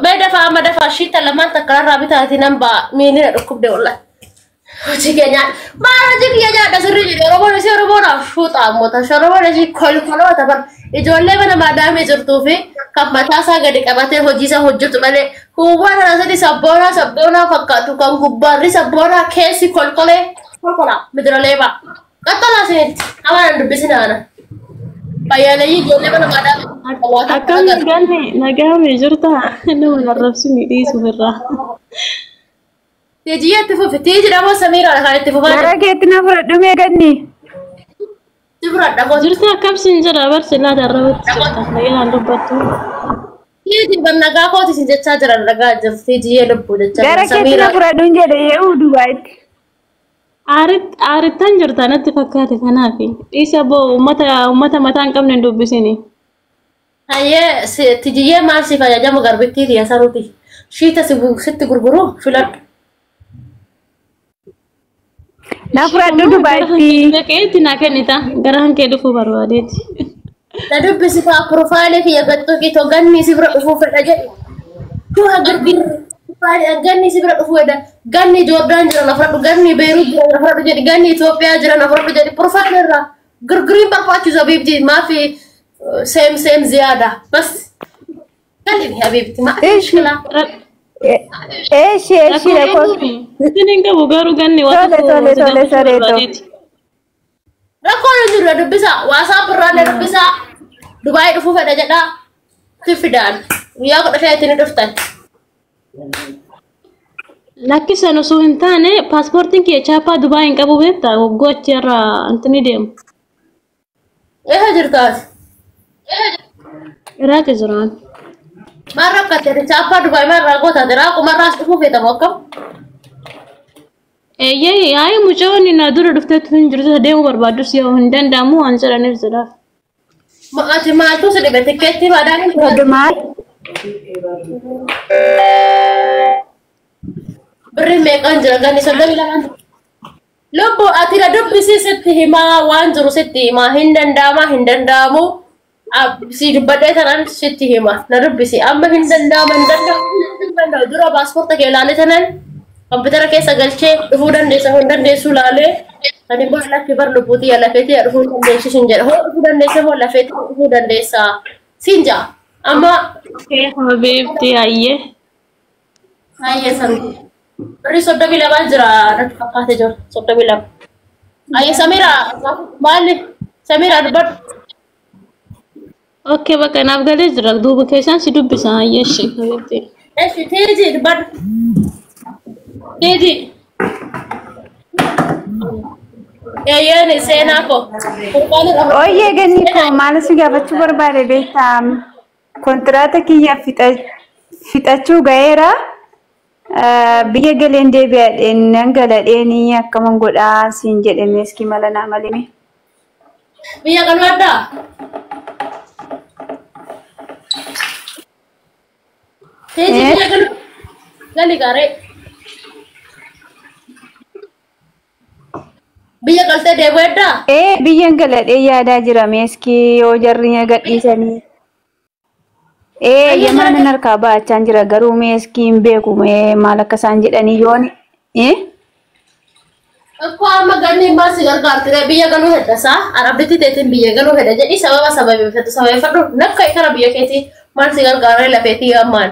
Mee dafaa amma dafaa shiita lamaan takka irraa bitaatii nan ba'a miilina dhukkubde wallahi. Hojii kee nyaadha. Maal hojii kiyya nyaadha sirrii jedhe Oromoon isii Oromoodhaaf shuuxa ammoo ta'a. Oromoon isii kolkoloota bar. Ijoollee mana maadaamii jirtuu fi kan mataa isaa gadi qabatee hojii isaa hojjetu malee huwwaan ana sadi sabboonaa sabboonaa fakkaatu kan gubbaarri sabboonaa keessi kolkolee kolkolaa midiralee ba'a. Qaxxalaa isinitti amaan dubbisin ana. Fayyaaleeyyii ijoollee mana maadaamii Akkam ganni nagaa jirta nama arrabsini dhiisu irraa. Tiijiyyaa itti fufi. Tiiji dhamoo Samiiraadha kan itti fufaa Gara keetti na fudhadhu mee ganni. jiru. Fudhadha kootu. Jirta akkam siin jira barsi laata arrabatti jirta nagaan dubbattu. Tiiji ban nagaa kooti isin jechaa jiran nagaa jirti. Tiijiyyee lubbuu jechaa Gara jiran. keetti na Samiiraa. fudhadhu hin jedhe ye'uu Dubaayitti. Aarittan jirta natti fakkaate kanaafi dhiisa boo uummata uummata mataa hin qabne hin dubbisini. Hayyee tiijiyyee maal siif ajajamu garbittii tiyya saruuti. Shiita sitti gurguru filadhu. Na fudhadhu Dubaayitti. Dhaqeetti naa kennita gara hankee dhufuu barbaadeeti. Na dubbisi faa profaayilii kiyya gattuqii too ganni si bira dhufuu fedha jedhi. Duha girgirri. Ganni si bira dhufuu fedha. Ganni Joordaan jira na fudhadhu. Ganni Beeruut jira na fudhadhu jedhi. Ganni Itoophiyaa jira na fudhadhu jedhi. Profaayilii irraa girgiriin barbaachisu habiibti maafi seem seem ziyaada. Bas. Kalli habiibti maa Ishi. mushkilaa. Eeshi eeshi Rakkoo rakkoo. Isin hin qabu garuu ganni waan Tole tokko tole si tole gaafachuu saree too. barbaadeeti. Rakkoon hin jiru na dubbisaa. Waasaap irraa na dubbisaa. Dubaayii dhufuu fedha jedhaa. Itti fidaan. Guyyaa 15tti ni dhuftan. Lakkisan osoo hin taane paaspoortiin kiyya chaappaa Dubaay hin qabu beektaa waggoo achi irraa antini deemu. Eessa jirtaas? Iraaq jiraan. Maal rakkatte? Chaappaa Dubaay maal irraa gootaate? Raaqumarraas dhufuu feetamu akkam? Eeyyee yaa'ii mucoonni na dura dhufteetu hin jirtu deemuu barbaadus yoo hin danda'amu waan jedhaniif jedhaaf. Ati maaltu si dhibe tikkeettii maadaan hin Tole maal? Birri meeqaan jira ganni 32. Lubbu ati na dubbisii sitti himaa waan jiru sitti himaa hin danda'ama hin danda'amu. Si dubbadhee tanan sitti hima na dubbisi amma hin danda'ama hin danda'amu hin danda'u dura paaspoorta kee ilaalee tanan kompiitara keessa galchee dhufuu dandeessa hin dandeessu ilaalee ani immoo lakki bar lubbuutii lafeetii dhufuu hin dandeessu sin jedha hoo dhufuu dandeessa moo lafeetii dhufuu dandeessa sin ja'a amma. Habiibti ayyee. Hayyee san birri 32 jira natti fakkaate jira 32. Hayyee Samira maali Samira dubbadhu. Okay bakka naaf galee jira duuba keessaan si dubbisa ayyee ishee habiibti. Eshi Tiiji dubbadhu. Tiiji. Eeyyeen seenaa koo. Ooyyee ganni koo maal si gaafachuu barbaade beektaa? Kontiraata kiyya fixachuu ga'eera. Biyya galeen deebi'adheen nan galadheenii akkaman godhaa siin jedhe meeskii mala naa malee. Biyya galuu addaa? Tiiji biyya galuu gali gaaree. Biyya galtee deebi'uu addaa? Ee biyyan galadhee yaadaa jira meeskii yoo jarri na gadhiisanii. Ee yamaanan harkaa ba'achaa jira garuu meeskii hin beeku mee maal akka isaan jedhanii yoon. Akkoo amma ganni maal si gargaarti biyya galuu hedda saa arabbitti teetiin biyya galuu hedda jedhi sababa sababeeffatu sababeeffadhu nakka kara biyya keetii maal si gargaaree lafeetii ammaan.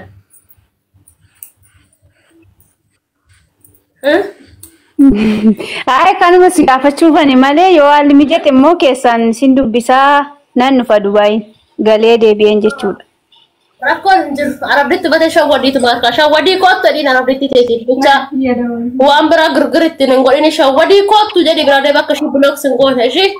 Ay kanuma si gaafachuufani malee yoo haalli mijate immoo keessaan sin dubbisaa nan dhufa Dubaayin galee deebi'een jechuudha. Rakkoon hin jiru arabbitti batee shawwadiitu maarkaa shawwadii koottu jedhiin arabbitti teetiin bicha waan biraa girgir ittiin hin godhini shawwadii koottu jedhi biraa deebi akka ishii bilooks hin goone ishii.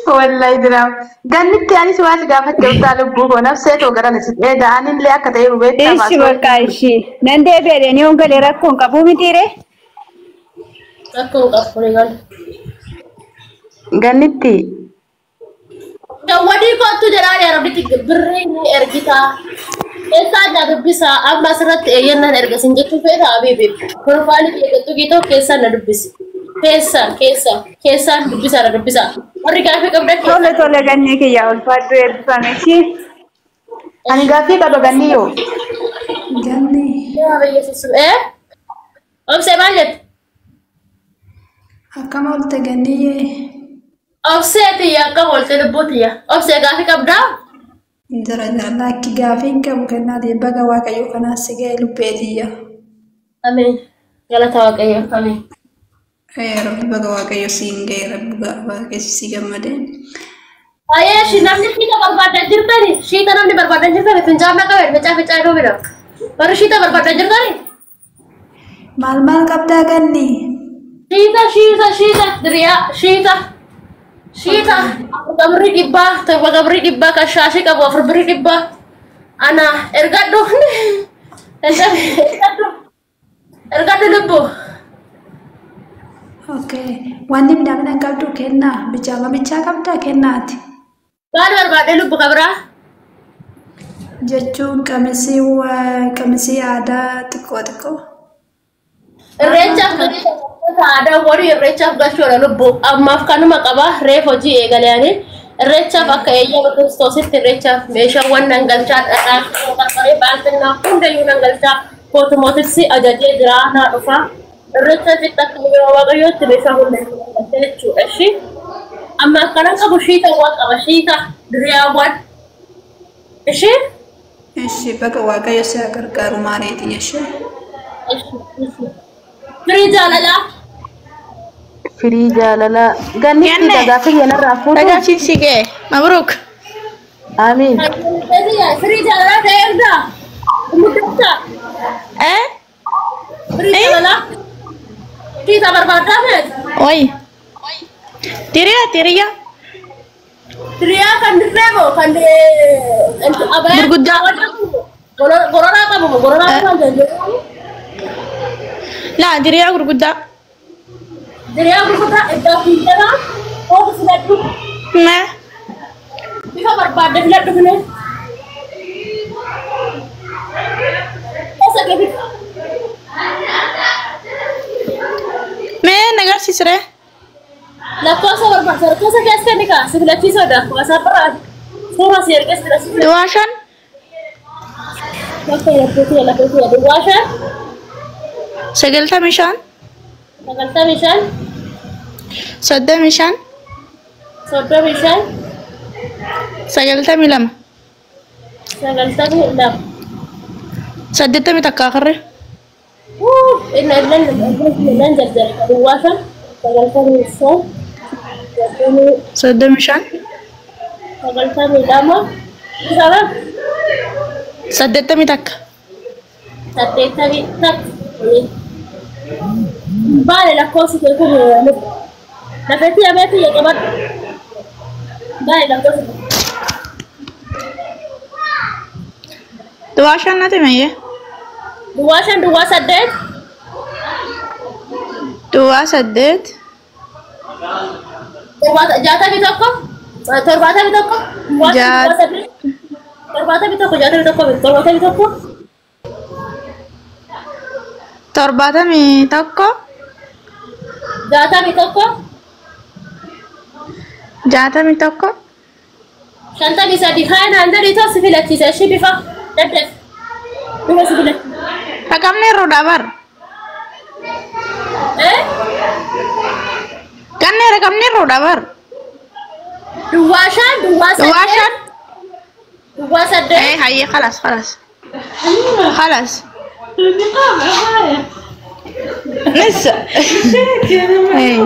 Wallahi diraam. Gannitti anis waan si gaafatte utaa lubbuu koo nafsee too garan isin eeda anillee akka ta'e hubeettaa Ishi bakka ishi nan deebi'adheen yoon galee rakkoon qabuu mitiire. Rakkoon qabu ni galu. Gannitti. Shawwadii koottu jedhaan arabbitti birrii ni ergitaa. Keessaa jaa dubbisaa amma asirratti eeyyannaan erga sin jechuu feeta abiibi. Profaayilii kiyya gattuu keessaan na dubbisi. Keessaan keessaan keessaan dubbisaa na dubbisaa. Warri gaafii qabdan Tole keessaan. tole ganni kiyya ulfaadhu eebbifame ishii. Ani gaaffii qaba ganniyyoo. Ganni. Yaa Yesuus. Obsee maal jette? Akkam oolte ganniyyee? Obsee tiyya akkam oolte lubbuu tiyya. Obsee gaaffii qabdaa? Jira jira lakki gaaffii hin qabu kennaati baga Waaqayyoo kanaas si ga'e lubbee tiyya. Ameen. Galata Waaqayyoo. Ameen. Rabbi baga Waaqayyo siin ga'e Rabbi Waaqayyo si gammadee. Baay'ee shi namni shiita barbaadan jirtani shiita namni barbaadan jirtani fincaa'aa qabe fincaa'aa fincaa'aa dhufidha. Warri shiita barbaadan jirtani. Maal maal qabdaa ganni? Shiita shiita shiita diriyaa shiita shiita 4 birrii 7 birrii kan shaashii qabu 4 birrii ana ergadhu ergadhu ergadhu lubbu. Okay. Wanni midhaan qabdu kennaa bichaama bichaa qabdaa kennaati. Maal barbaadde lubbu kabraa? Jechuun qamisii qamisii aadaa xiqqoo xiqqoo. Irreechaaf aadaa walii irreechaaf galchuudha lubbu. Ammaaf kanuma qaba reef hojii eegalanii irreechaaf akka eeyyama kiristoositti irreechaaf meeshaawwan nan galchaa dhadhaa barbaree baaltinnaa hundayyuu nan galchaa kootumootitti ajajee jira naa dhufa. Irreechaatti akka eeyyama waaqayyootti meeshaa hundayyuu nan galcha jechuudha ishii. Amma akkanan qabu shiitawwan qaba shiita diriyaawwan. Ishii? Ishi baga Waaqayyo si haa gargaaru maareeti ishee. Firii jaalalaa. Firii jaalalaa. Gannitti gaaffii kanarraa fuudhu. Dhagaachiin si ga'e. Mabruuk. Amiin. Firii jaalalaa ta'ee ergaa. Muddatta. Eh? Firii jaalalaa. Shiita barbaadaa feet. Oi. Tiriyaa tiriyaa. Diriyaa kan dirree moo kan abayyaa. Gurguddaa. Gororaa qabu moo gororaa qabu kan jedhamu. Laa diriyaa gurguddaa. Diriyaa gurguddaa iddoo fiigaraa oofu filadhu. Mee. Bifa barbaadde filadhu filee. Keessa kee bifa. Mee nagarsiisree. Lakkoofsa barbaadde lakkoofsa keessa kenni kaa si filachiisuudha. WhatsApp irraa suura si ergee si filachiisuudha. 05. Lakkoofsa lakkoofsa 05. 95. 95. 35. 35. 92. 92. 81 akarre. Inna nan jarjara 05 95 35. 92 sabab. 81. 81 baale lakkoofsi kee kun lafetti ameetti qabadhu baale lakkoofsi. 05 nati meeyye. 05 08. 08. 61 71 08 71 61 71. 71. 61. 61. 53 haa naan jedhi too si filachiisa ishii bifa daddeef bifa si filachiisa. Haqamni irruudha bar. Eh? Ganni raqamni irruudha bar. 05 08. 05. 08. Eh hayyee خلاص خلاص خلاص لسه. إيه.